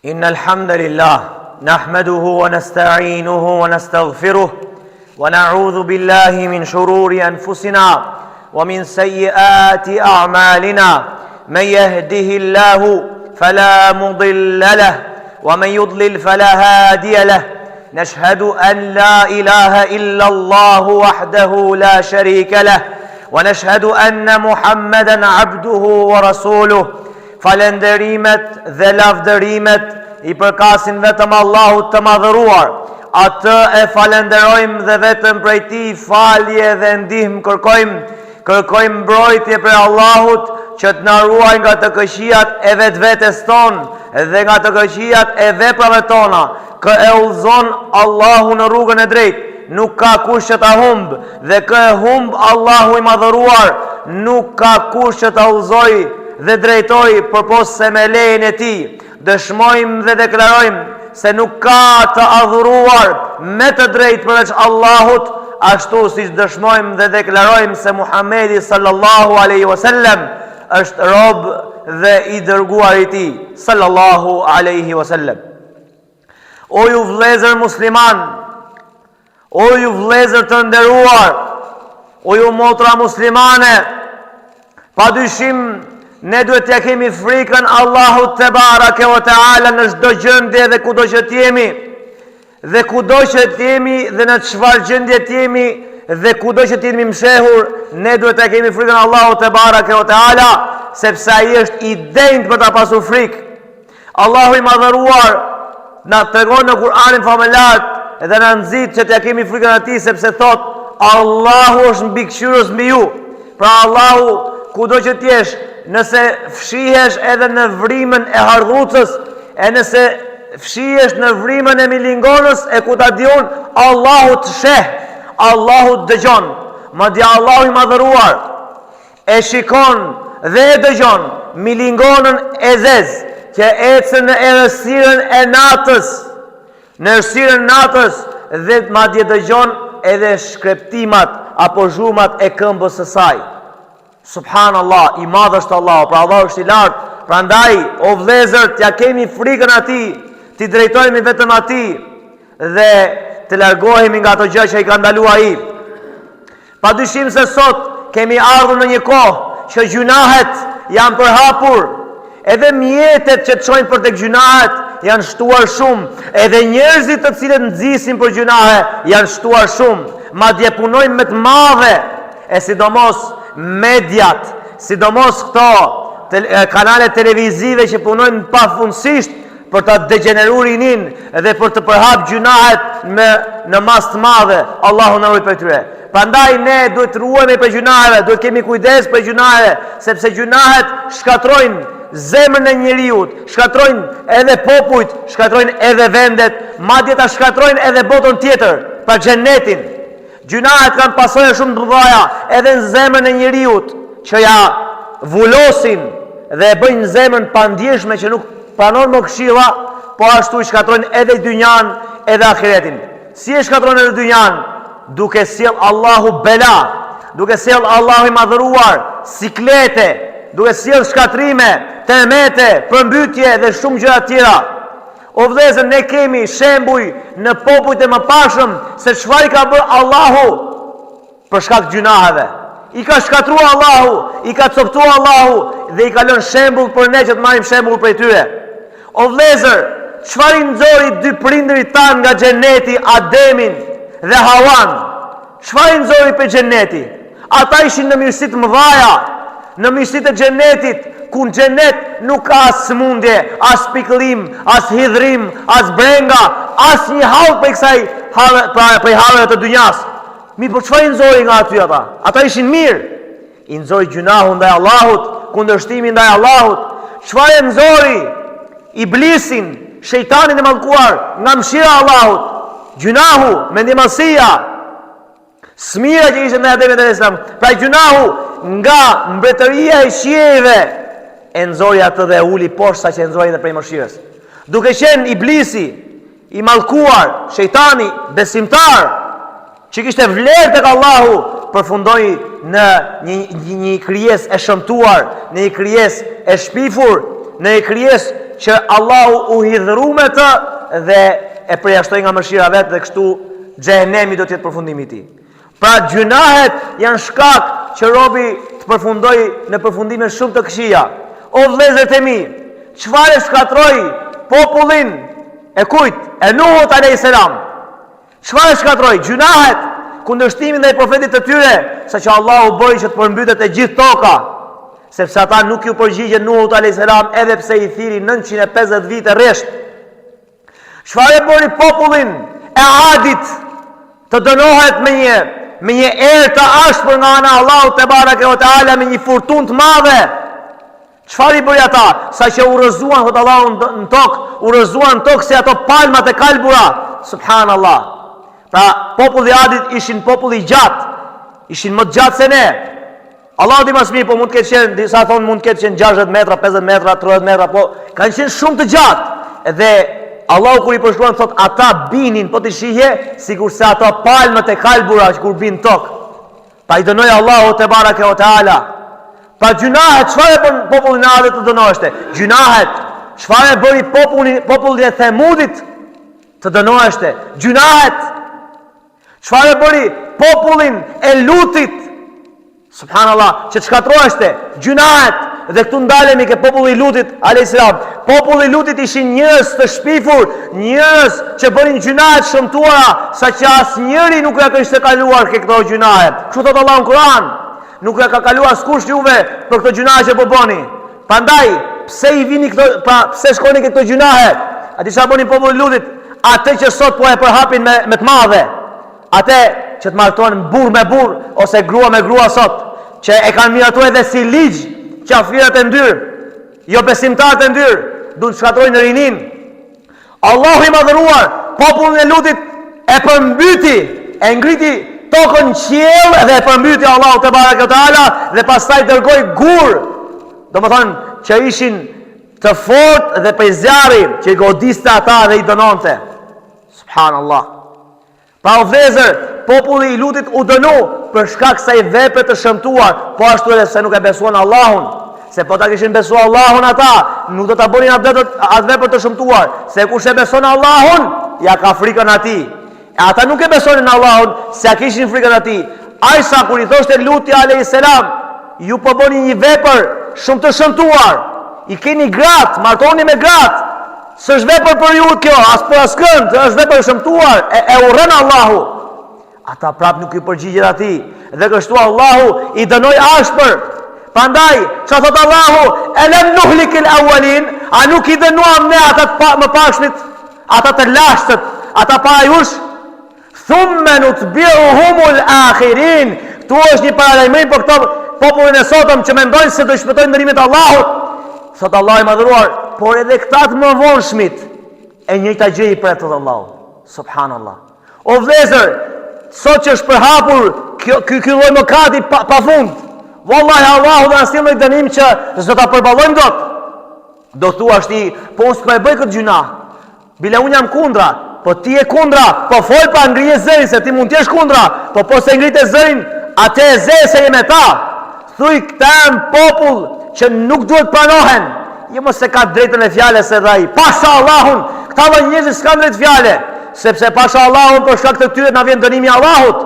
إن الحمد لله نحمده ونستعينه ونستغفره ونعوذ بالله من شرور أنفسنا ومن سيئات أعمالنا من يهده الله فلا مضل له ومن يضلل فلا هادي له نشهد أن لا إله إلا الله وحده لا شريك له ونشهد أن محمدا عبده ورسوله Falënderimet dhe lavdërimet i përkasin vetëm Allahut të Madhëruar. Atë e falënderojmë dhe vetëm prej Tij falje dhe ndihmë kërkojmë, kërkojmë mbrojtje prej Allahut që të na ruajë nga të këqijat e vetvetes tonë dhe nga të këqijat e veprave tona. Kë e udhëzon Allahu në rrugën e drejtë, nuk ka kush që ta humbë, dhe kë e humb Allahu i Madhëruar, nuk ka kush që ta udhëzojë dhe drejtojë përpos se me lejen e Tij. Dëshmojmë dhe deklarojmë se nuk ka të adhuruar me të drejtë përveç Allahut, ashtu siç dëshmojmë dhe deklarojmë se Muhamedi sallallahu alaihi wasallam është rob dhe i dërguar i Tij sallallahu alaihi wasallam. O ju vëllezër muslimanë, o ju vëllezër të nderuar, o ju motra muslimane, pa dyshim ne duhet t'ia kemi frikën Allahut tebareke ve teala në çdo gjendje dhe kudo që të jemi, dhe kudo që të jemi dhe në çfarë gjendje të jemi dhe kudo që të jemi mshehur, ne duhet t'ia kemi frikën Allahut tebareke ve teala, sepse ai është i denjë për ta pasur frikë. Allahu i Madhëruar na tregon në Kur'anin famëlartë dhe na nxit që t'ia kemi frikën atij sepse thotë Allahu është mbikëqyrës mbi ju. Pra Allahu kudo që të jesh, nëse fshihesh edhe në vrimën e hardhucës, e nëse fshihesh në vrimën e milingonës e ku ta di unë, Allahu të sheh, Allahu të dëgjon. Madje Allahu i Madhëruar E shikon dhe e dëgjon milingonën e zezë që ecën në errësirën e natës, në errësirën e natës dhe madje dëgjon edhe shkreptimat apo zhurmat e këmbës së saj. Subhanallah, i madh është Allahu, pra Allahu është i lartë. Prandaj, o vëllezër, t'ia kemi frikën atij, t'i drejtohemi vetëm atij dhe të largohemi nga ato gjëra që i ka ndaluar ai. Pa dyshim se sot kemi ardhur në një kohë që gjynahet janë përhapur, edhe mjetet që të çojnë për tek gjynahet janë shtuar shumë, edhe njerëzit të cilët nxisin për gjynahe janë shtuar shumë, madje punojnë me të madhe, e sidomos mediat, sidomos këto kanalet televizive që punojnë pafundësisht për ta degjeneruar rininë dhe për të përhap gjynahet me në masë të madhe, Allahu na ruajt prej tyre. Prandaj ne duhet të ruhemi prej gjynaheve, duhet kemi kujdes prej gjynaheve, sepse gjynahet shkatërrojnë zemrën e njeriut, shkatërrojnë edhe popujt, shkatërrojnë edhe vendet, madje ta shkatërrojnë edhe botën tjetër, pra xhenetin. Gjynahet kanë pasoja shumë të mëdha edhe në zemrën e njeriut që ja vulosin dhe e bëjnë zemrën pandjeshme që nuk pranon më këshilla, po ashtu i shkatërrojnë edhe dynjan edhe ahiretin. Si e shkatërrojnë edhe dynjan? Duke sjell Allahu bela, duke sjell Allahu i madhëruar siklete, duke sjell shkatërrime, tërmete, përmbytje dhe shumë gjëra të tjera. O vëllezër, ne kemi shembuj në popujt e mëparshëm se çfarë i ka bërë Allahu për shkak të gjynaheve. I ka shkatërruar Allahu, i ka copëtuar Allahu dhe i ka lënë shembull për ne që të marrim shembull prej tyre. O vëllezër, çfarë i nxori dy prindërit tanë nga xheneti Ademin dhe Hawan? Çfarë i nxori prej xheneti? Ata ishin në mirësi të mëdhaja, në mirësitë e xhenetit, ku në xhenet nuk ka as sëmundje, as pikëllim, as hidhrim, as brenga, as një hall prej kësaj halle, pra prej halleve të dynjas. Mirëpo çfarë i nxori nga aty ata? Ata ishin mirë. I nxori gjynahu ndaj Allahut, kundërshtimi ndaj Allahut. Çfarë e nxori iblisin, shejtanin e mallkuar nga mëshira e Allahut? Gjynahu, mendjemadhësia, Smira që ishte ndaj Ademit alayhis salam, pra gjynahu nga mbretëria e qiejve e nxori atë dhe e uli poshtë saqë e nxori edhe prej mëshirës. Duke qenë iblisi i mallkuar, shejtani besimtar që kishte vlerë tek Allahu, përfundoi në një një, një krijesë e shëmtuar, në një krijesë e shpifur, në një krijesë. që Allahu u hidhru me të dhe e përjashtoi nga mëshira vet dhe kështu xhehenemi do të jetë përfundimi i tij. Pra gjynahet janë shkak që robi të përfundojë në përfundime shumë të këqija. O vëllezërit e mi, çfarë e shkatërroi popullin e kujt? E Nuhut alayhis salam. Çfarë e shkatërroi? Gjynahet, kundërshtimi ndaj profetit të tyre, saqë Allahu bëri që të përmbytet e gjithë toka, sepse ata nuk iu përgjigjën Nuhut alayhis salam edhe pse i thirri 950 vite rresht. Çfarë e bëri popullin e Adit të dënohet me një me një erë të ashpër nga ana e Allahut tebareke ve teala me një furtunë të madhe? Çfarë i bëri ata? Saqë u rrëzuan thotë Allahu në tokë, u rrëzuan në tokë si ato palmat e kalbura. Subhanallah. Pra populli i Adit ishin popull i gjatë, ishin më të gjatë se ne. Allahu di më së miri, po mund të ketë qenë, disa thonë mund të ketë qenë 60 metra, 50 metra, 30 metra, po kanë qenë shumë të gjatë. Dhe Allahu kur i përshkruan thotë ata binin, po t'i shihje, sikurse ato palmët e kalbura që kur bin tokë. Pra i dënoi Allahu tebareke ve teala. Pra gjynahet, çfarë e bën popullin e Adit të dënoheshte? Gjynahet, çfarë e bëri popullin, popullin e Themudit të dënoheshte? Gjynahet, çfarë e bëri popullin e Lutit? Subhanallah, që të shkatërroheshte, gjynahet, dhe këtu ndalemi ke populli i Lutit, a.s. Populli i Lutit ishin njerëz të shpifur, njerëz që bënin gjynahe të shëmtuara, saqë asnjëri nuk ja kishte kaluar ke këto gjynahe. Kështu thotë Allahu në Kur'an, nuk ja ka kaluar askush juve për këto gjynahe që po bëni. Prandaj, pse i vini këto, pra pse shkoni ke këto gjynahe? A di çfarë bënin populli i Lutit? Atë që sot po e përhapin me me të madhe. Atë që të martohen burrë me burrë ose grua me grua sot, që e kanë miratuar edhe si ligj qafirat e ndyrë, jobesimtarët e ndyrë, duan të shkatërrojnë rininë. Allahu i madhëruar popullin e Lutit e përmbyti, e ngriti tokën në qiell dhe e përmbyti Allahu tebareke ve teala dhe pastaj dërgoi gurë, domethënë që ishin të fortë dhe prej zjarri që i godiste ata dhe i dënonte. Subhanallah. Pra o vëllezër, populli i Lutit u dënu për shkak kësaj vepre të shëmtuar, po ashtu edhe se nuk e besuan Allahun. Se po ta kishin besuar Allahun ata, nuk do ta bënin atë atë vepër të shëmtuar, se kush e beson Allahun, ja ka frikën atij. E ata nuk e besonin Allahun, s'ja kishin frikën atij. Aq sa kur i thoshte Luti alayhis salam, ju po bëni një vepër shumë të shëmtuar. I keni gratë, martoni me gratë. S'është vepër për ju kjo, as për askënd, është vepër e shëmtuar, e, e urren Allahu. Ata prap nuk iu përgjigjën atij, dhe kështu Allahu i dënoi ashpër. Prandaj, ça thot Allahu, elem nuhlikil awalin, a nuk i dënuam ne ata të pa, mëparshmit, ata të lashtët, ata para jush, Thumme nutbiuhumul akhirin. Këtu është një paralajmërim për këto popullin e sotëm që mendojnë se do i shpëtojnë dënimit të Allahut. Thot Allahu i madhëruar, por edhe këta të mëvonshmit e njëjta gjë i pret thot Allahu. Subhanallah. O vëllezër, sot që është përhapur kjo ky ky lloj mëkati pa, pa fund. Wallahi Allahu do na sjellë një dënim që s'do ta përballojmë dot. Do thuash ti, po unë s'po e bëj këtë gjynah. Bile unë jam kundra, po ti je kundra, po fol pa ngrije zërin se ti mund të jesh kundra, po po s'e ngrite zërin, atë e ze se je me ta. Thuj këta janë popull që nuk duhet pranohen. Jo mos se ka drejtën e fjalës edhe ai. Pasha Allahun, këta lloj njerëz s'kanë drejtë fjale, sepse pasha Allahun për shkak të tyre na vjen dënimi i Allahut.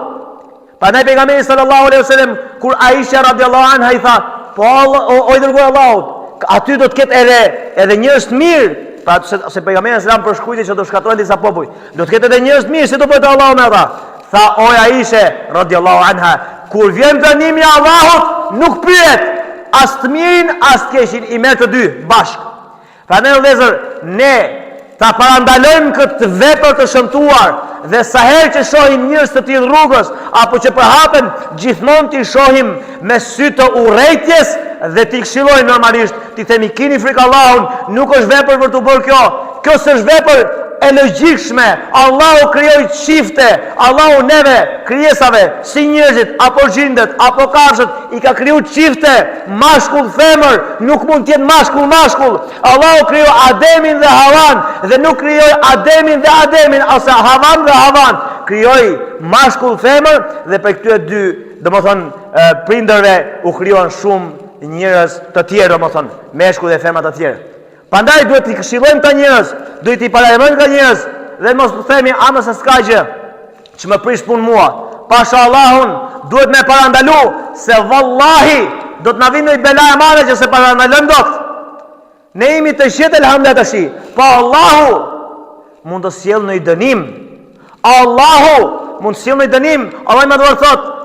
Prandaj pejgamberi sallallahu alaihi wasallam kur Aisha radiallahu anha i tha, po Allah, o, o i dërguar i Allahut, aty do të ketë edhe edhe njerëz të mirë, pra se, se pejgamberi sallallahu alaihi wasallam përshkruajti që do shkatërrohen disa popuj. Do të ketë edhe njerëz të mirë, si do bëhet Allahu me ata? Tha oj Aisha radiallahu anha, kur vjen dënimi i Allahut, nuk pyet as të mirin as të keqin, i merr të dy bashkë. Prandaj vëllezër, ne ta parandalojmë këtë vepër të shëmtuar dhe sa herë që shohim njerëz të tillë rrugës apo që përhapen, gjithmonë t'i shohim me sy të urrejtjes dhe t'i këshillojmë normalisht, t'i themi kini frikë Allahun, nuk është vepër për t'u bërë kjo. Kjo s'është vepër e logjikshme. Allahu krijoi çifte, Allahu neve krijesave, si njerëzit apo xhindet apo kafshët, I ka kriju çifte, mashkull femër, nuk mund të jetë mashkull mashkull. Allahu krijoi Ademin dhe Havan dhe nuk krijoi Ademin dhe Ademin ose Havan dhe Havan. Krijoi mashkull femër dhe prej këtyre dy, domethënë, prindërve u krijuan shumë njerëz të tjerë, domethënë, meshkuj dhe femra të tjerë. Prandaj duhet t'i këshillojmë këta njerëz, duhet t'i paralajmërojmë këta njerëz dhe mos të themi ama se s'ka gjë. Ç'më prish punë mua. Pasha Allahun, duhet me parandalu se vallahi do të na vijë një bela e madhe që s'e parandalojmë dot. Ne jemi të qetë elhamdulillah tashi. Po Allahu mund të sjellë një dënim. Allahu mund të sjellë një dënim. Allahu i madhëruar thotë,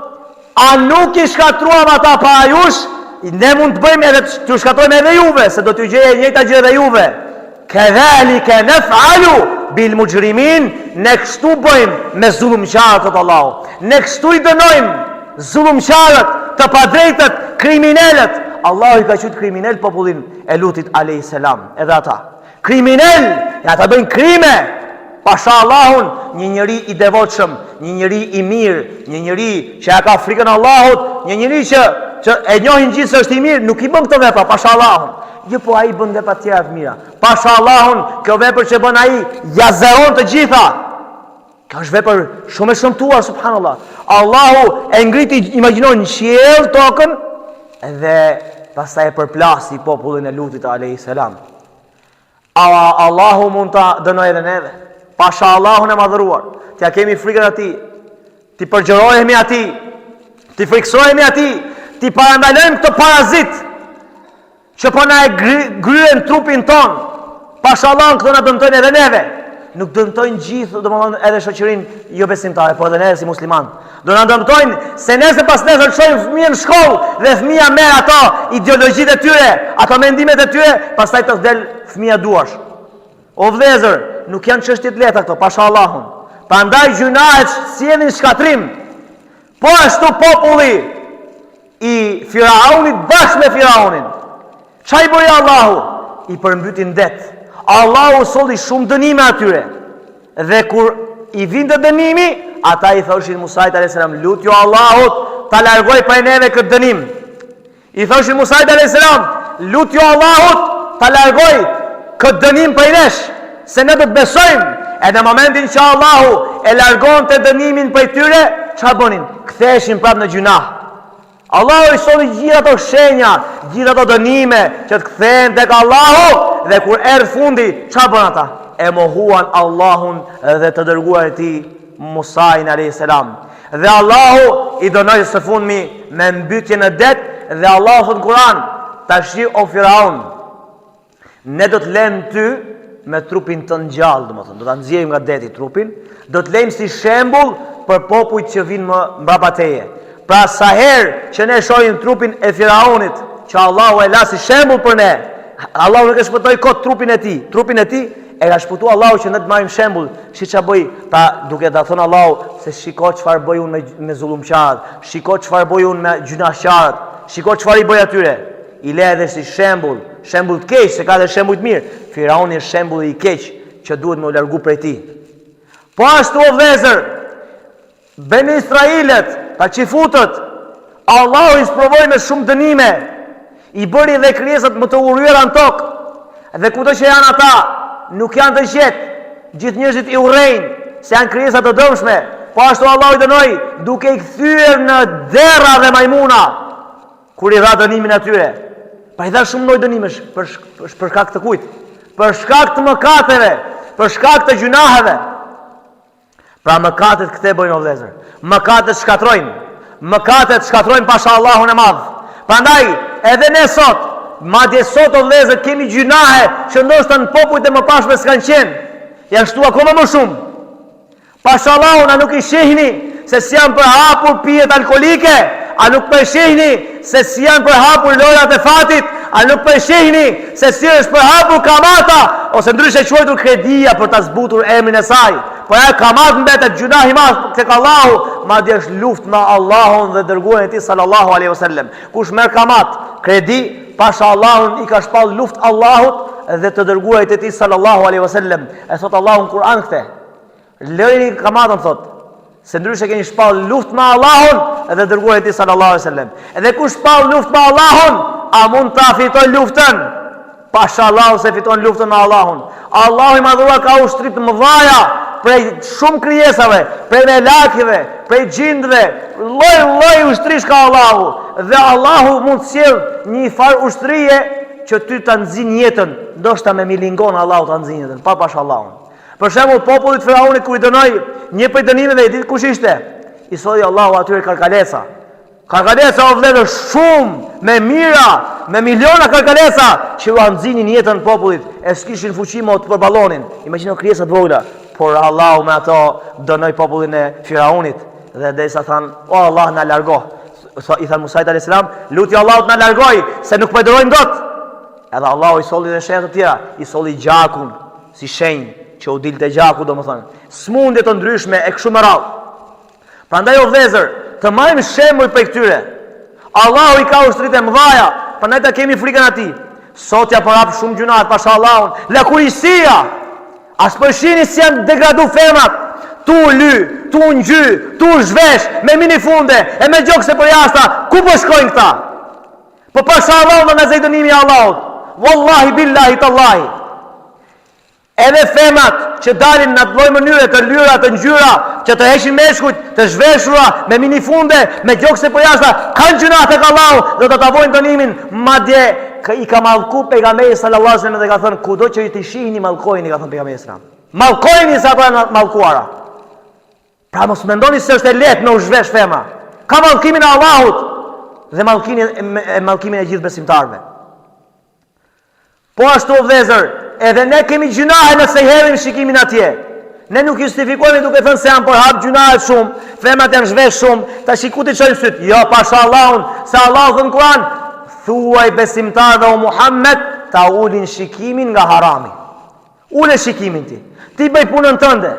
a nuk i shkatërruam ata para jush? Ne mund të bëjmë edhe t'ju shkatërrojmë edhe juve, se do t'ju gjejë e njëjta gjë edhe juve. Kedhalike nef'alu bil muxhrimin, ne kështu bëjmë me zullumqarët, thotë Allahu. Ne kështu i dënojmë zullumqarët, të padrejtët, kriminelët. Allahu i ka qujtë kriminel popullin e Lutit a.s. Edhe ata. Kriminel, e ata bëjnë krime. Pasha Allahun, një njeri i devotshëm, një njeri i mirë, një njeri që ja ka frikën Allahut, një njeri që që e njohin gjithë se është i mirë, nuk i bën këto vepra, pasha Allahun. Jo po ai bën vepra të tjera të mira. Pasha Allahun, kjo vepër që bën ai ja zeron të gjitha. Kjo është vepër shumë e shëmtuar, subhanallah. Allahu e ngriti, imagjino në qiell tokën dhe pastaj e përplasi popullin e Lutit alayhi salam. A Allahu mund ta dënojë edhe neve? Pasha Allahun e madhëruar, t'ia kemi frikën atij, t'i përgjërohemi atij, t'i frikësohemi atij, t'i parandalojmë këto parazit që po na e gryen trupin tonë. Pasha Allahun këto na dëmtojnë edhe neve. Nuk dëmtojnë gjithë, domethënë edhe shoqërinë jobesimtare, po edhe neve si musliman. Do na dëmtojnë se nesër pasnesër çojmë fëmijën në shkollë dhe fëmija merr ato ideologjitë e tyre, ato mendimet e tyre, pastaj të del fëmija duash. O vëllezër, nuk janë çështje të lehta këto, pasha Allahun. Prandaj gjynahet sjellin shkatërrim. Po ashtu populli i Firaunit bashkë me Firaunin. Ça i bëri Allahu? I përmbyti në det. Allahu solli shumë dënime atyre. Dhe kur i vinte dënimi, ata i thoshin Musait a.s. Lutju Allahut ta largojë prej neve këtë dënim. I thoshin Musait a.s. Lutju Allahut ta largojë këtë dënim prej nesh, se ne do të besojmë. E në momentin që Allahu e largonte dënimin prej tyre, ça bënin? Ktheheshin prapë në gjynah. Allahu i solli gjithë ato shenja, gjithë ato dënime që të kthehen tek Allahu dhe kur erdh fundi, ça bënë ata? E mohuan Allahun dhe të dërguarin e tij Musain alayhis salam. Dhe Allahu i dënoi së fundmi me mbytje në det dhe Allahu thotë në Kur'an, tashi o Firaun, Ne do të lëmë ty me trupin tënd gjallë, domethënë, do ta nxjerrim nga deti trupin, do të lëmë si shembull për popujt që vijnë më mbrapa teje. Pra sa herë që ne shohim trupin e Firaunit, që Allahu e la si shembull për ne, Allahu nuk e shpëtoi kot trupin e tij, trupin e tij e ka shpëtu Allahu që ne të marrim shembull, shi ça bëj, pra duke ta thënë Allahu se shiko çfarë bëj unë me me zullumqarët, shiko çfarë bëj unë me gjynahqarët, shiko çfarë i bëj atyre. I le edhe si shembull, shembull të keq, se ka edhe shembuj të mirë. Firauni është shembulli i keq që duhet me u largu prej tij. Po ashtu o vëllezër, Beni Israilët, pra çifutët, Allahu i sprovoi me shumë dënime, i bëri dhe krijesat më të urryera në tokë, dhe kudo që janë ata, nuk janë të qetë, gjithë njerëzit i urrejnë, se janë krijesa të dëmshme, po ashtu Allahu i dënoi, duke i kthyer në derra dhe majmuna, Kur i dha dënimin atyre, pra i dha shumë lloj dënimesh për për, për shkak të kujt? Për shkak të mëkateve, për shkak të gjynaheve. Pra mëkatet këtë bëjnë o vëllezër. Mëkatet shkatërrojnë. Mëkatet shkatërrojnë pasha Allahun e madh. Prandaj edhe ne sot, madje sot o vëllezër kemi gjynahe që ndoshta në popujt e mëparshme s'kanë qenë. Janë shtu akoma më shumë. Pasha Allahun, a nuk i shihni se si janë përhapur pijet alkoolike? A nuk po e shihni se si janë përhapur lojrat e fatit? A nuk po e shihni se si është përhapur kamata ose ndryshe quajtur kredia për ta zbutur emrin e saj? Por ajo kamatë mbetet gjynah i madh tek Allahu, madje është luftë me Allahun dhe dërguarin e tij sallallahu alaihi wasallam. Kush merr kamatë, kredi, pasha Allahun i ka shpall luftë Allahut dhe të dërguarit e tij sallallahu alaihi wasallam. E thotë Allahu në Kur'an këtë. Lëreni kamatën thotë, se ndryshe keni shpall luftë me Allahun dhe dërguarin e tij sallallahu alaihi wasallam. Edhe kush shpall luftë me Allahun, a mund ta fitojë luftën? Pasha Allahun s'e fiton luftën me Allahun. Allahu i madhëruar ka ushtri të mëdhaja prej shumë krijesave, prej melaqeve, prej xhindëve, lloj lloj ushtrish ka Allahu dhe Allahu mund të sjellë një farë ushtrie që ty ta nxin jetën. Ndoshta me milingon Allahu ta nxin jetën, pa pasha Allahun. Për shembull, popullit Firaunit kur i dënoi, një prej dënimeve e ditë kush ishte? I solli Allahu atyre karkaleca. Karkaleca o vëllezër shumë me mijëra, me miliona karkaleca që ua nxinin jetën popullit e s'kishin fuqi më të përballonin. Imagjino krijesa të vogla, por Allahu me ato dënoi popullin e Firaunit dhe derisa thanë, o Allah na largo. I thanë Musait alayhis salam, lutju Allahut na largoj se nuk po e durojmë dot. Edhe Allahu i solli dhe shenja të tjera, i solli gjakun si shenjë që u dilte gjaku, domethënë, smundje të ndryshme e kështu me radhë. Prandaj o vëllezër, të marrim shembuj prej këtyre. Allahu i ka ushtritë e mëdha, prandaj ta kemi frikën atij. Sot janë përhap shumë gjynahet, pasha Allahun, lakuriqësia. A s'po e shihni si janë degradu femrat? Tu u ly, tu u ngjy, tu u zhvesh, me minifunde, e me gjokse përjashta, ku po shkojnë këta? Po pasha Allahun do na zejë dënimi i Allahut. Wallahi billahi tallahi. Edhe femrat që dalin në atë lloj mënyre të lyra, të ngjyra, që tërheqin meshkujt, të zhveshura me minifunde, me gjokse përjashta, kanë gjynah tek Allahu dhe do ta vuajnë dënimin, madje i ka mallku pejgamberi sallallahu alajhi wasallam dhe ka thënë kudo që t'i shihni mallkojini, ka thënë pejgamberi sallallahu alajhi wasallam. Mallkojini se ato janë mallkuara. Pra mos mendoni se është e lehtë me u zhvesh femra. Ka mallkimin e Allahut dhe mallkimin e mallkimin e gjithë besimtarëve. Po ashtu vëllezër, edhe ne kemi gjynahe nëse i hedhim shikimin atje. Ne nuk justifikohemi duke thënë se janë përhap gjynahet shumë, femrat janë zhvesh shumë, tashi ku t'i çojmë syt? Jo, pasha Allahun, se Allahu thotë në Kur'an, thuaj besimtarëve o Muhammed, ta ulin shikimin nga harami. Ule shikimin ti. Ti bëj punën tënde.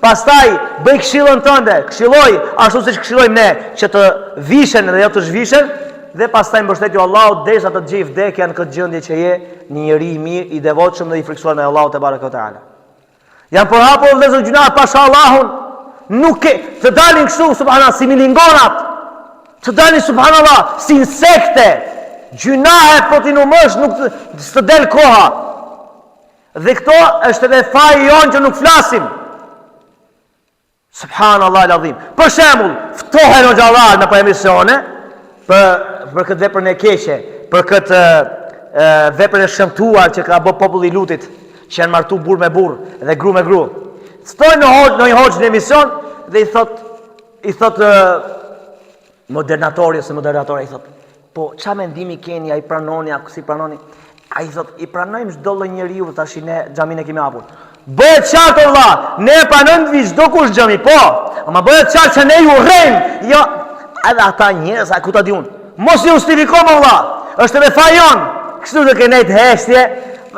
Pastaj bëj këshillën tënde, këshilloj ashtu siç këshillojmë ne që të vishen dhe jo të zhvishen dhe pastaj mbështetju Allahut derisa të të gjejë vdekja në këtë gjendje që je një njeri i mirë, i devotshëm dhe i frikësuar ndaj Allahut tebareke ve teala. Janë përhapur vëllezër gjynahet pasha Allahun, nuk ke të dalin kështu subhanallah si milingonat. Të dalin subhanallah si insekte. Gjynahe po t'i numërosh nuk të, s'të del koha. Dhe këto është edhe faji jonë që nuk flasim. Subhanallah el-adhim. Për shembull, ftohen hoxhallarë nëpër emisione për për këtë veprën e keqe, për këtë e, veprën e shëmtuar që ka bë populli i Lutit, që janë martu burrë me burrë dhe gru me gru. Ftohen në hoxhë, në një hoxhë në emision dhe i thot i thot Modernatori ose moderatori i thot, po ça mendimi keni, a i pranoni, a s'i pranoni? Ai thot, i pranojmë çdo lloj njeriu, tashi ne xhaminë e kemi hapur. Bëhet qartë o vlla, ne e pranojmë të vijë çdokush në xhami, po. Ama bëhet qartë që ne ju urrejmë. Jo, edhe ata njerëz, a ku ta di unë? Mos i justifiko o vlla. Është edhe faji jonë. Kështu duke nejt heshtje,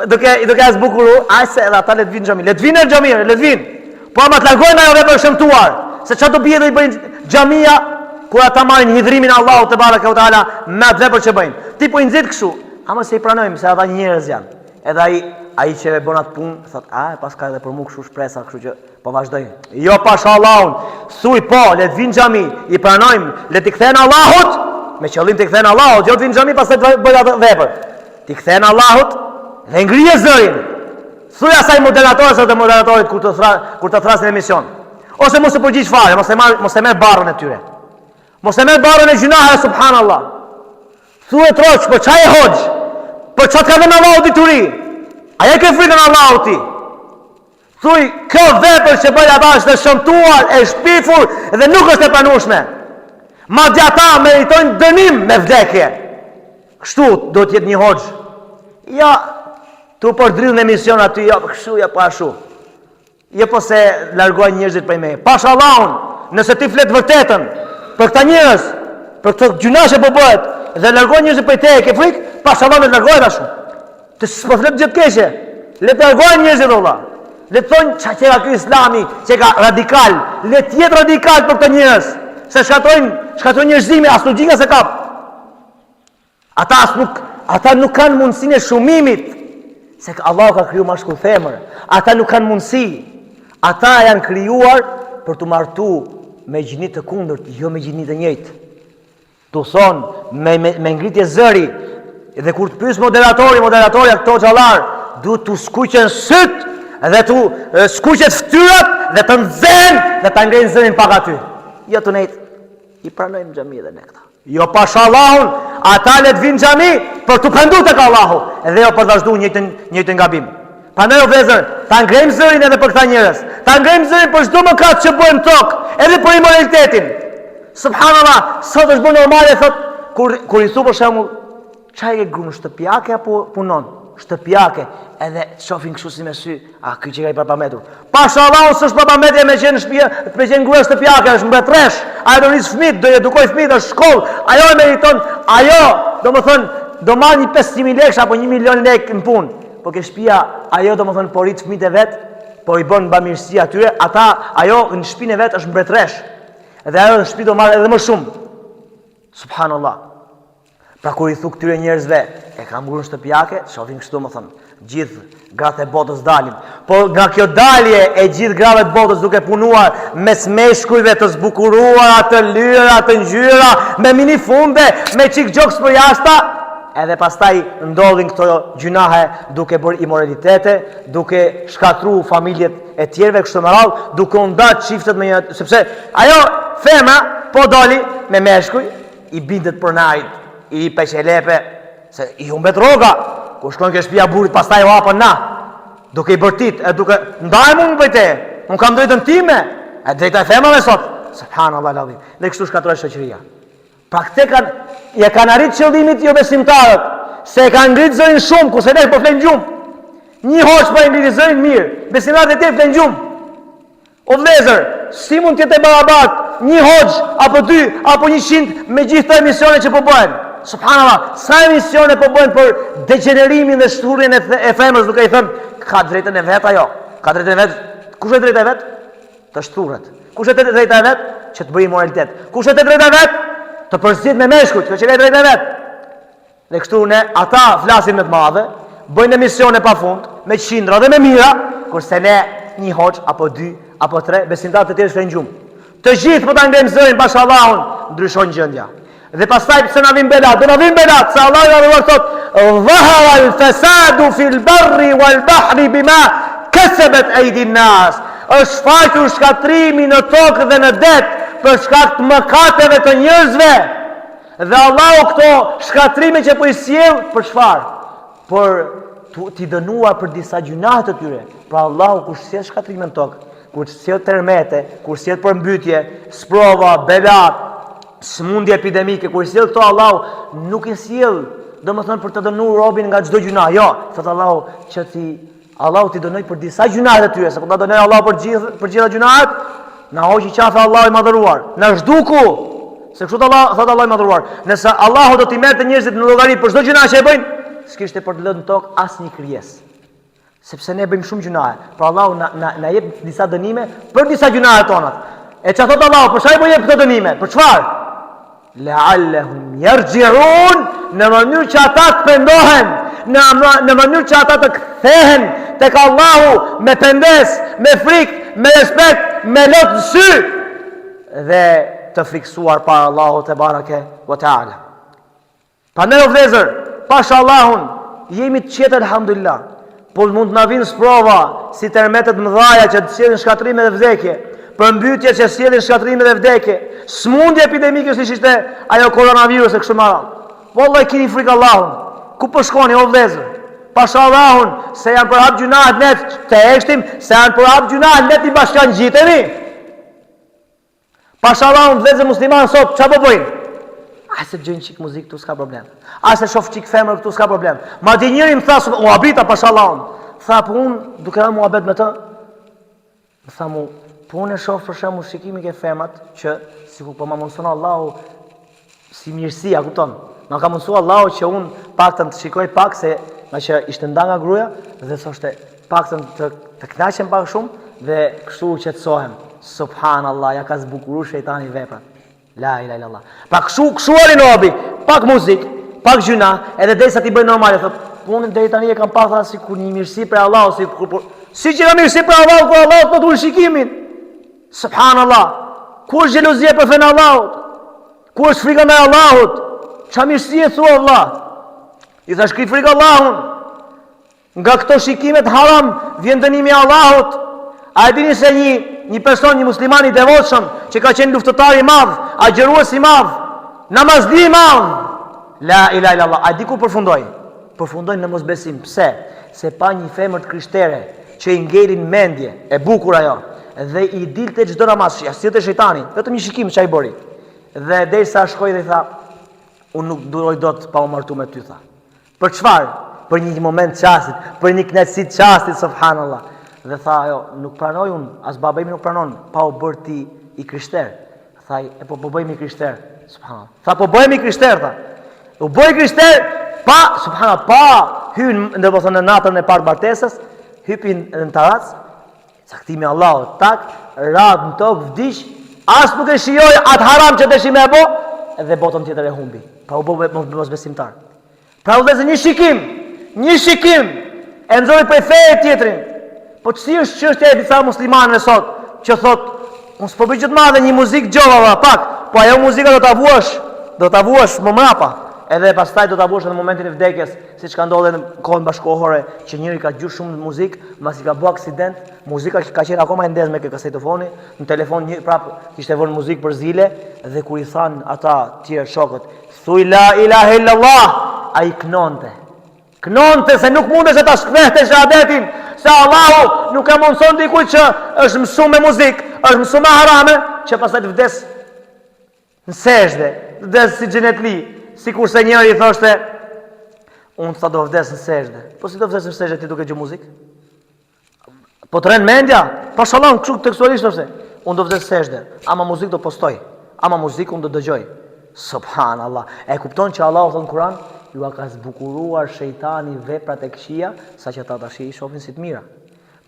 duke duke e zbukuru, ai se edhe ata le të vinë në xhami, le të vinë në xhami, le të vinë. Po ama të largohen nga ajo vepër e shëmtuar, se ça dobie do i bëjnë xhamia kur ata marrin hidhrimin e Allahut tebareke ve teala me atë vepër që bëjnë. Ti po i nxit kështu, ama se i pranojmë se ata njerëz janë. Edhe ai ai që e bën atë punë, thot, "A, e paska edhe për mua kështu shpresa, kështu që po vazhdoj." Jo pasha Allahun, thuj po, le të vinë xhami, i pranojmë, le t'i kthehen Allahut, me qëllim t'i kthehen Allahut, jo të vinë xhami pastaj të bëjnë atë vepër. T'i kthehen Allahut dhe ngrije zërin. Thuj asaj moderatores ose moderatorit kur të thra, kur të thrasin emision. Ose mos u përgjigj fare, mos e marr, mos e merr barrën e tyre. Mos e merr barrën e gjynaheve subhanallah. Thuaj troç, po ça je hoxhë? Po ça të ka dhënë Allahu dituri? A e ke frikën Allahut ti? Thuj, kjo vepër që bëjnë ata është e shëmtuar, e shpifur dhe nuk është e pranueshme. Madje ata meritojnë dënim me vdekje. Kështu do të jetë një hoxhë. Ja, tu përdridh në emision aty, jo, kështu, jo, po ashtu. Jo po se largohen njerëzit prej meje. Pasha Allahun, nëse ti flet vërtetën për këta njerëz, për këtë gjynah që po bëhet dhe largohen njerëzit prej teje, ke frikë, pasha Allahun le të largohen ashtu. Ti s'po flet gjë të keqe. Le të largohen njerëzit valla. Le të thonë ça qenka ky Islami, qenka radikal. Le të jetë radikal për këta njerëz, se shkatërrojnë, shkatërrojnë njerëzimin, as logjika s'e kap. Ata as nuk ata nuk kanë mundësinë e shumimit, se Allahu ka kriju mashkull femër. Ata nuk kanë mundësi. Ata janë krijuar për t'u martu me gjini të kundërt, jo me gjini të njëjtë. Tu thonë me, me, me ngritje zëri, dhe kur të pys moderatori, moderatorja këto hoxhallarë, duhet t'u skuqen sytë dhe t'u skuqet fytyrat dhe të nxehen dhe ta ngrejnë zërin pak aty. Jo tu nejt, i pranojmë xhami dhe ne këta. Jo pasha Allahun, ata le të vinë xhami, për t'u pendu tek Allahu, dhe jo për të vazhdu njëjtën, njëjtën gabim. Prandaj o vëllezër, ta ngrejmë zërin edhe për këta njerëz. Ta ngrejmë zërin për çdo mëkat që bëjmë n'tokë, edhe për imoralitetin. Subhanallah, sot është bërë normale thot kur kur i thu për shembull, ça e ke gruan shtëpiake apo punon? Shtëpiake, edhe të shofin kështu si me sy, a ky qenka i prapambetur. Pasha Allahun s'është prapambetje me qenë në shtëpi, me qenë grua shtëpiake, është mbretëresh. Ajo do rrisë fëmijët, do i edukojë fëmijët në shkollë. Ajo e meriton, ajo, domethënë, do marrë një 500.000 lekë apo 1 milion lekë në punë. Po ke shtëpia, ajo domethënë po rrit fëmijët e vet, po i bën bamirësi atyre, ata ajo në shtëpinë e vet është mbretëresh. Dhe ajo në shtëpi do marrë edhe më shumë. Subhanallah. Pra kur i thu këtyre njerëzve, e kam gruan shtëpiake, shofin kështu domethënë, gjithë gratë e botës dalin. Po nga kjo dalje e gjithë grave të botës duke punuar mes meshkujve të zbukuruara, të lyera, të ngjyera, me minifunde, me çik gjoks përjashta, edhe pastaj ndodhin këto gjynahe duke bërë imoralitete, duke shkatru familjet e tjerëve kështu me radhë, duke u nda çiftet me një, sepse ajo femra po doli me meshkuj, i bindet pronarit, i peqelepe, se i humbet rroga, kur shkon ke shtëpia burrit, pastaj u hapën na, duke i bërtit, e duke, ndaj mund më bëjte, unë kam drejtën time, e drejta e femrave sot, subhanallah ladhim, dhe kështu shkatërrohet shoqëria. Pra këte kanë, ja kanë arrit qëllimit jobesimtarët, se e kanë ngrit zërin shumë, kurse ne po flemë gjumë. Një hoxhë po e ngriti zërin mirë, besimtarët e tjerë flenë gjumë. O vëllezër, si mund të jetë e barabartë një hoxhë apo dy apo 100 me gjithë këto emisione që po bëhen? Subhanallah, sa emisione po bëhen për degjenerimin dhe shthurjen e, e femrës duke i thënë ka drejtën e vet ajo, ka drejtën e vet. Kush është drejta e vet? Të shthuret. Kush është drejta e vet? Që të bëjë imoralitet. Kush është drejta e vet? Të përzihet me meshkujt, kjo që ka drejta e vet. Dhe kështu ne, ata flasin me të madhe, bëjnë emisione pa fund, me qindra dhe me mijëra, kurse ne një hoxhë, apo dy, apo tre, besimtarët e tjerë shkojnë gjumë. Të gjithë po ta ngrejmë zërin pasha Allahun, ndryshon gjendja. Dhe pastaj pse na vin belat? Do na vin belat, se Allahu i madhëruar thot: "Dhahara al-fasadu fil barri wal bahri bima kasabat aydi nas." Është shfaqur shkatërrimi në tokë dhe në det për shkak të mëkateve të njerëzve. Dhe Allahu këto shkatërrime që po i sjell për çfarë? Për t'i dënuar për disa gjynahe të tyre. Pra Allahu kur sjell shkatërrime në tokë, kur sjell tërmete, kur sjell përmbytje, sprova, bela, sëmundje epidemike, kur i sjell këto Allahu nuk i sjell, domethënë për të dënuar robin nga çdo gjynah. Jo, thotë Allahu që t'i Allahu t'i dënoj për disa gjynahe të tyre, se po ta dënoj Allahu për gjithë për gjitha gjynahet, na hoqi qafe Allahu i madhëruar, na zhduku. Se kështu Allah, thotë Allahu i madhëruar, nëse Allahu do t'i merrte njerëzit në llogari për çdo gjynah që e bëjnë, s'kishte për të lënë në tokë asnjë krijesë. Sepse ne bëjmë shumë gjynahe, por Allahu na na, na jep disa dënime për disa gjynahe tonat. E çfarë thotë Allahu, për çfarë po jep këto dënime? Për çfarë? La'allahum yarji'un, në mënyrë që ata të pendohen, në, në mënyrë që ata të kthehen tek Allahu me pendesë, me frikë, me respekt, me lot në sy dhe të frikësuar para Allahut tebareke ve teala. Prandaj o vëllezër, pasha Allahun, jemi të qetë alhamdulillah. Po mund të na vinë sprova si tërmete të mëdha që të sjellin shkatërrime dhe vdekje, përmbytje që sjellin shkatërrime dhe vdekje, sëmundje epidemike siç ishte ajo koronavirus e kështu me radhë. Wallahi kini frikë Allahun. Ku po shkoni o vëllezër? Pasha Allahun, se janë përhap gjynahet ne të heshtim, se janë përhap gjynahet ne t'i bashkangjitemi. Pasha Allahun vëllezër musliman sot, ça po bëjnë? A se dëgjojnë çik muzikë këtu s'ka problem. A se shoh çik femër këtu s'ka problem. Madje njëri më tha, u habita pasha Allahun. Tha po unë duke bërë muhabet me të. Më tha mu, po unë e shoh për shembull shikimin ke femrat që sikur po ma mundson Allahu si mirësi, a kupton? Ma ka mundësu Allahu që unë paktën të shikoj pak se nga që ishte nda nga gruaja dhe thoshte paktën të të kënaqem pak shumë dhe kështu u qetësohem. Subhanallah, ja ka zbukuru shejtani veprat. La ilaha illallah. Pa kështu kështu arrin robi, pak muzik, pak gjynah, edhe derisa t'i bëj normale thot, po unë deri tani e kam pa tha sikur një mirësi prej Allahut, sikur por, si që ka mirësi prej Allahut, kur Allahu të ul shikimin. Subhanallah. Ku është xhelozia për fenë e Allahut? Ku është frika ndaj Allahut? Ça mirësie thua vëlla? I thash ki frikë Allahun. Nga këto shikimet haram vjen dënimi i Allahut. A e dini se një një person, një musliman i devotshëm që ka qenë luftëtar i madh, agjërues i madh, namazli i madh. La ilaha illallah. A di ku përfundoi? Përfundoi në mosbesim. Pse? Se pa një femër të krishtere që i ngeli në mendje, e bukur ajo, dhe i dilte çdo namaz, ja sillte shejtani, vetëm një shikim ça i bëri. Dhe derisa shkoi dhe i tha, unë nuk duroj dot pa u martu me ty tha. Për çfarë? Për një moment çastit, për një kënaqësi çastit subhanallah. Dhe tha ajo, nuk pranoj unë, as baba im nuk pranon pa u bërë ti i krishter. Tha ai, e po po bëhemi krishter, subhanallah. Tha po bëhemi krishter, tha. U bë i krishter pa, subhanallah, pa hyn, domethënë në natën e parë të martesës, hypi në tarracë, Caktimi i Allahut, tak, ra në tokë, vdiq, as nuk e shijoi atë haram që deshi me e bo, dhe botën tjetër e humbi. Pra u bo mosbesimtar. Pra vëllezër një shikim, një shikim, e nxori prej feje tjetrin. Po që si është çështja e disa muslimanëve sot, që thot, unë s'po bëj gjë të madhe, një muzikë dëgjova, pak, po ajo muzika do ta vuash, do ta vuash më mrapa, edhe pastaj do ta vuash në momentin e vdekjes, Siç ka ndodhur në kohën bashkëkohore që njëri ka dëgju shumë muzikë, mbasi ka bë aksident, muzika ka qenë akoma e ndezme ke kasetofoni, në telefon një prap kishte vënë muzikë për zile dhe kur i thanë ata të tjerë shokët, thuj la ilaha illallah, ai knonte. Knonte se nuk mundej ta shprehte shahadetin, se Allahu nuk e mundson dikujt që është mësu me muzikë, është mësu me harame, që pastaj të vdes Në sexhde, të vdes si xhenetli, sikurse njëri i thoshte, unë tha do vdes në sexhde. Po si do vdes në sexhde ti duke dëgju muzikë? Po të rren mendja? Pasha Allahun, kështu tekstualisht thoshte, unë do vdes në sexhde, ama muzikë do postoj, ama muzikë unë do dëgjoj. Subhanallah. E kupton që Allahu thotë në Kur'an, jua ka zbukuruar shejtani veprat e këqija, saqë ata tash i shohin si të mira.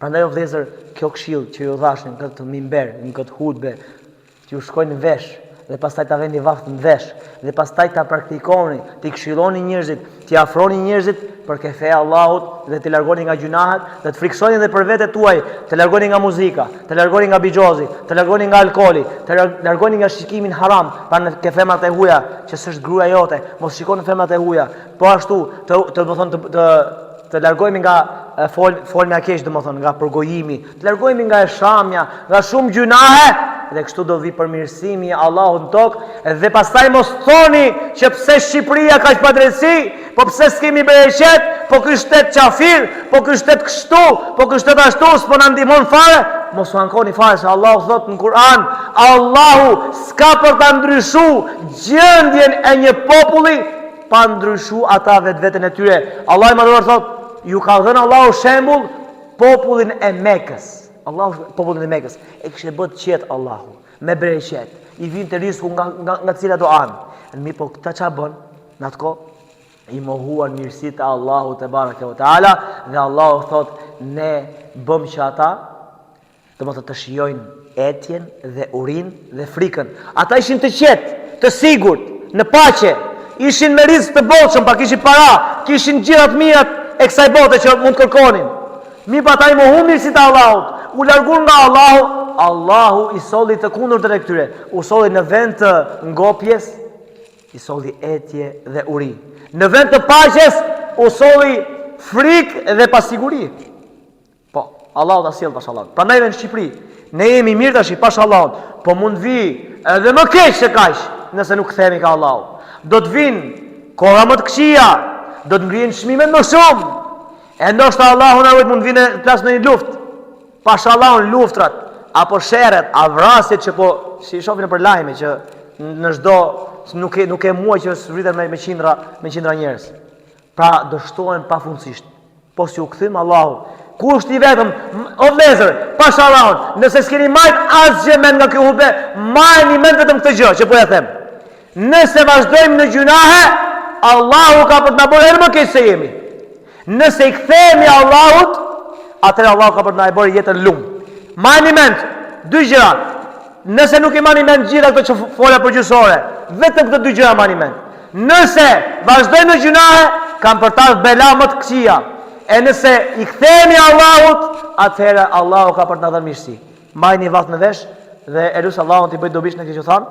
Prandaj o vëllezër, kjo këshillë që ju dhashë në këtë mimber, në këtë hutbe, T'ju shkojë në vesh dhe pastaj ta veni vath në vesh dhe pastaj ta praktikoni, t'i këshilloni njerëzit, t'i afroni njerëzit për ke feja e Allahut dhe t'i largoni nga gjynahet dhe të frikësoni edhe për vetet tuaj, të largoni nga muzika, të largoni nga bixhozi, të largoni nga alkooli, të largoni nga shikimi haram, pra në ke femrat e huaja që s'është gruaja jote, mos shikoni femrat e huaja. Po ashtu, të të do thonë të, të të largohemi nga fol, folmja e keq, domethënë nga përgojimi, të largohemi nga e shamja, nga shumë gjynahe dhe kështu do vi përmirësimi i Allahut në tokë dhe pastaj mos thoni që pse Shqipëria kaq padrejtësi, po pse s'kemi bereqet, po ky shtet qafir, po ky shtet kështu, po ky shtet ashtu, s'po na ndihmon fare, mos u ankoni fare se Allahu thot në Kur'an, Allahu s'ka për ta ndryshu gjendjen e një populli pa ndryshu ata vetveten e tyre. Allahu i madhëruar thot, ju ka dhënë Allahu shembull popullin e Mekës. Allahu popullin e Mekës e kishte bërë të qetë Allahu me bereqet. I vinte risku nga nga nga cilado anë. Mirëpo këta ça bën në atë kohë i mohuan mirësitë e Allahut tebareke ve teala dhe Allahu thot ne bëm që ata Domethënë të shijojnë etjen dhe urinë dhe frikën. Ata ishin të qetë, të sigurt, në paqe, ishin me rizk të bollshëm, pa kishin para, kishin gjitha të mirat e kësaj bote që mund të kërkonin. Mirëpo ata i mohun mirësitë e Allahut, u larguan nga Allahu, Allahu i solli të kundërtën e këtyre, u solli në vend të ngopjes, i solli etje dhe uri. Në vend të paqes, u solli frikë dhe pasiguri. Po, Allahu ta sjell pasha Allahun. Prandaj edhe në Shqipëri, ne jemi mirë tash pasha Allahun, po mund të vi edhe më keq se kaq, nëse nuk kthehemi ka Allahu. Do të vinë kohëra më të këqija, do të ngrihen çmimet më shumë. E ndoshta Allahu na ruajt mund të vinë plas ndonjë luftë. Pasha Allahun luftrat apo sherret, a vrasjet që po si i shohim nëpër lajme që në çdo nuk e nuk e muaj që s'vriten me, me qindra me qindra njerëz. Pra do shtohen pafundësisht. Po s'iu kthym Allahut. Kushti i vetëm, o vëllezër, pasha Allahun, nëse s'keni majt asgjë mend nga kjo hutbe, majeni mend vetëm këtë gjë që po ja them. Nëse vazhdojmë në gjynahe, Allahu ka për të na bërë edhe më keq se jemi. Nëse i kthehemi Allahut, atëherë Allahu ka për të na e bërë jetën lum. Majeni mend dy gjëra. Nëse nuk i mani mend gjitha këto që fola për gjysë ore, vetëm këto dy gjëra mani mend. Nëse vazhdojmë në gjynahe, kanë për të ardhur bela më të këqija. E nëse i kthehemi Allahut, atëherë Allahu ka për të na dhënë mirësi. Mbajeni vath në vesh dhe e lus Allahun t'i bëjë dobishme këtë që thamë.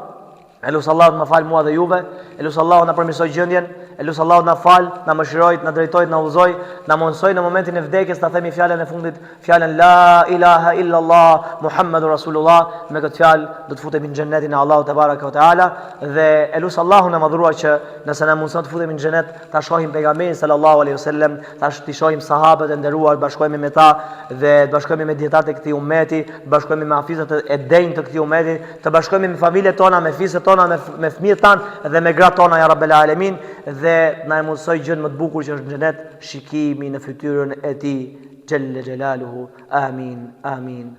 E lus Allahun të më falë mua dhe juve, e lus Allahun na përmirësojë gjendjen, E lus Allahun na fal, na mëshirojë, na drejtojë, na udhëzojë, na mundësojë në momentin e vdekjes ta themi fjalën e fundit, fjalën la ilaha illa Allah Muhammedur Rasulullah, me këtë fjalë do të futemi në xhenetin e Allahut tebareke ve teala dhe e lus Allahun e madhëruar që nëse na mundëson të futemi në xhenet, ta shohim pejgamberin sallallahu alaihi wasallam, ta t'i shohim sahabët e nderuar, të bashkohemi me ta dhe të bashkohemi me dijetarët e këtij ummeti, të bashkohemi me hafizët e denjë të këtij ummeti, Të bashkohemi me familjet tona, me fiset tona, me, me fëmijët tanë dhe me gratë tona ja Rabbel Alemin dhe na e mundësojë gjënë më të bukur që është në xhenet, shikimi në fytyrën e tij xhelle xhelaluhu. Amin. Amin.